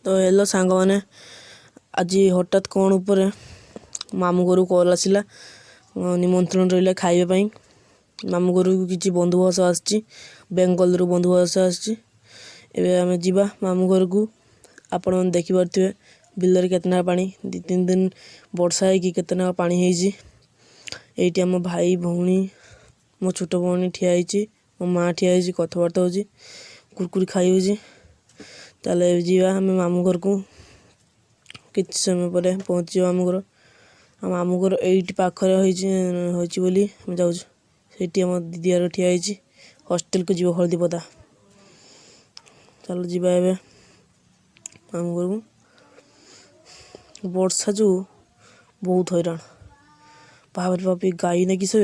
ତ ହେଲୋ ସାଙ୍ଗମାନେ, ଆଜି ହଠାତ୍ କ'ଣ ଉପରେ ମାମୁଁ ଘରୁ କଲ୍ ଆସିଲା, ନିମନ୍ତ୍ରଣ ରହିଲା ଖାଇବା ପାଇଁ। ମାମୁଁ ଘରକୁ କିଛି ବନ୍ଧୁବାସ ଆସିଛି, ବେଙ୍ଗଲରୁ ବନ୍ଧୁବାସ ଆସିଛି। ଏବେ ଆମେ ଯିବା ମାମୁଁ ଘରକୁ। ଆପଣମାନେ ଦେଖିପାରୁଥିବେ ବିଲରେ କେତେ ନାଖା ପାଣି, 2-3 ଦିନ ବର୍ଷା ହେଇକି କେତେ ନାଖା ପାଣି ହେଇଛି। ଏଇଠି ଆମ ଭାଇ ଭଉଣୀ, ମୋ ଛୋଟ ଭଉଣୀ ଠିଆ ହେଇଛି, ମୋ ମା ଠିଆ ହେଇଛି, କଥାବାର୍ତ୍ତା ହେଉଛି, କୁରକୁରି ଖାଇ ହେଉଛି। ତାହେଲେ ଏବେ ଯିବା ଆମେ ମାମୁଁ ଘରକୁ। କିଛି ସମୟ ପରେ ପହଞ୍ଚିଯିବ ମାମୁଁ ଘର। ଆମ ମାମୁଁ ଘର ଏଇଠି ପାଖରେ ହୋଇଛି ବୋଲି ଆମେ ଯାଉଛୁ। ସେଇଠି ଆମ ଦିଦି ଘର ଠିଆ ହେଇଛି, ହଷ୍ଟେଲକୁ ଯିବ ହଳଦୀପଦା। ଚାଲ ଯିବା ଏବେ ମାମୁଁ ଘରକୁ। ବର୍ଷା ଯୋଗୁଁ ବହୁତ ହଇରାଣ। ବାପରେ ବାପ, ଏ ଗାଈ ନାକି ସେ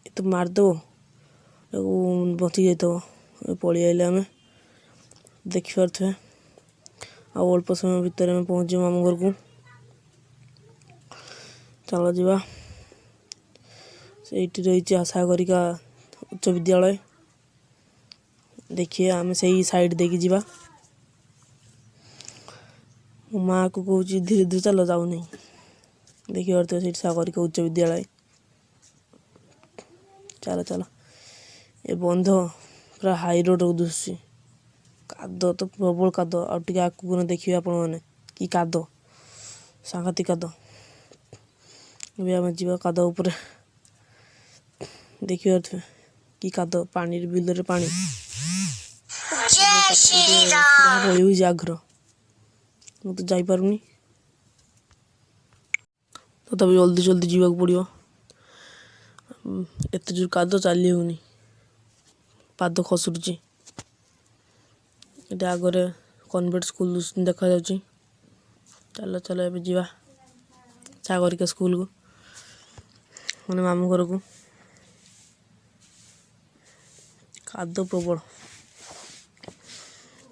ଏତେ ମାରିଦେବ, ତାକୁ ବଞ୍ଚିକି ଯାଇଥିବ। ଏବେ ପଳେଇ ଆଇଲେ ଆମେ, ଦେଖିପାରୁଥିବେ। ଆଉ ଅଳ୍ପ ସମୟ ଭିତରେ ଆମେ ପହଞ୍ଚିବୁ ମାମୁଁ ଘରକୁ। ଚାଲ ଯିବା। ସେଇଠି ରହିଛି ସାଗରିକା ଉଚ୍ଚ ବିଦ୍ୟାଳୟ। ଦେଖିବା ଆମେ ସେଇ ସାଇଡ଼୍ ଦେଇକି ଯିବା। ମୋ ମାଆକୁ କହୁଛି ଧୀରେ ଧୀରେ ଚାଲ, ଯାଉନି। ଦେଖିପାରୁଥିବେ ସେଇଠି ସାଗରିକା ଉଚ୍ଚ ବିଦ୍ୟାଳୟ। ଚାଲ ଚାଲ। ଏ ବନ୍ଧ ପୁରା ହାଇ ରୋଡ଼କୁ ଦିଶୁଛି। କାଦ ତ ପ୍ରବଳ କାଦ। ଆଉ ଟିକେ ଆଗକୁ ଗଲେ ଦେଖିବେ ଆପଣମାନେ କି କାଦ, ସାଂଘାତିକ କାଦ। ଏବେ ଆମେ ଯିବା କାଦ ଉପରେ। ଦେଖିପାରୁଥିବେ କି କାଦ, ପାଣିରେ ବିଲରେ ପାଣି। ଜୟ ଶ୍ରୀରାମ। ହେଉଛି ଆଗ୍ରହ, ମୁଁ ତ ଯାଇପାରୁନି, ତଥାପି ଜଲ୍ଦି ଜଲ୍ଦି ଯିବାକୁ ପଡ଼ିବ। ଏତେ ଜୋର କାଦ, ଚାଲି ହେଉନି, ପାଦ ଖସୁରୁଛି। ଏଠି ଆଗରେ କନଭେଣ୍ଟ ସ୍କୁଲ ଦେଖାଯାଉଛି। ଚାଲ ଚାଲ ଏବେ ଯିବା ସାଗରିକା ସ୍କୁଲକୁ, ମାନେ ମାମୁଁ ଘରକୁ। କାଦ ପ୍ରବଳ,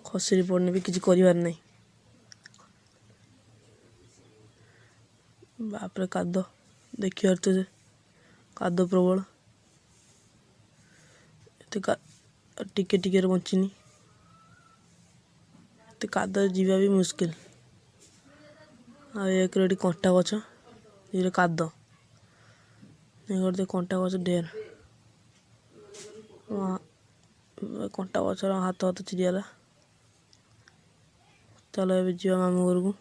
ଖସୁରି ପଡ଼ିଲେ ବି କିଛି କରିବାର ନାହିଁ। ବାପରେ କାଦ ଦେଖିପାରୁଥିବେ, କାଦ ପ୍ରବଳ। ଏତେ ଟିକେ ଟିକେରେ ବଞ୍ଚିନି। ଏତେ କାଦରେ ଯିବା ବି ମୁସ୍କିଲ। ଆଉ ଏକରେ ଏଠି କଣ୍ଟା ଗଛ, ଏରେ କାଦ, ଏକରେ କଣ୍ଟା ଗଛ ଢେର। କଣ୍ଟା ଗଛର ହାତ ହାତ ଚିରିଗଲା। ଚାଲ ଏବେ ଯିବା ମାମୁଁ ଘରକୁ।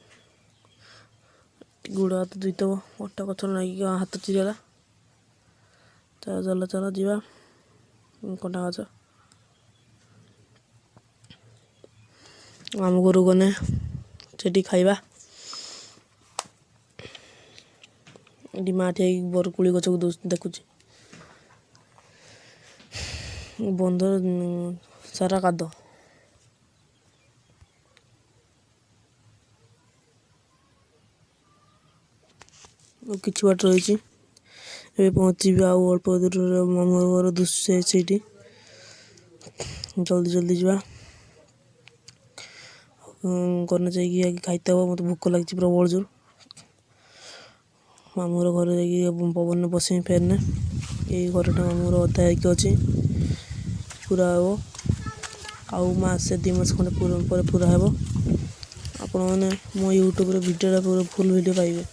ଗୋଡ଼ ହାତ ଧୋଇଦେବ, କଣ୍ଟା ଗଛ ଲାଗିକି ହାତ ଚିରିଗଲା। ଚାଲ ଚାଲ ଚାଲ ଯିବା କଣ୍ଟା ଗଛ। ମାମୁଁ ଘରକୁ ଗଲେ ସେଠି ଖାଇବା। ଏଠି ମା ଠିଆ ହେଇକି ବରକୋଳି ଗଛକୁ ଦେଖୁଛି। ବନ୍ଧ ସାରା କାଦ। ଆଉ କିଛି ବାଟ ରହିଛି, ଏବେ ପହଞ୍ଚିବି। ଆଉ ଅଳ୍ପ ଦୂରରେ ମାମୁଁ ଘର ଦୁଶୁଛି ସେଇଠି। ଜଲ୍ଦି ଜଲ୍ଦି ଯିବା। ଘରେ ଯାଇକି ଆଗେ ଖାଇତେ ହବ, ମୋତେ ଭୋକ ଲାଗିଛି ପ୍ରବଳ ଜୋର। ମାମୁଁର ଘରେ ଯାଇକି ପବନରେ ବସିବି ଫେରିନେ। ଏଇ ଘରଟା ମାମୁଁର ଅଧା ହେଇକି ଅଛି, ପୁରା ହେବ ଆଉ ମାସେ 2 ମାସ ଖଣ୍ଡେ ପରେ ପୁରା ହେବ। ଆପଣମାନେ ମୋ ୟୁଟ୍ୟୁବରେ ଭିଡ଼ିଓଟା ପୁରା ଫୁଲ୍ ଭିଡ଼ିଓ ପାଇବେ।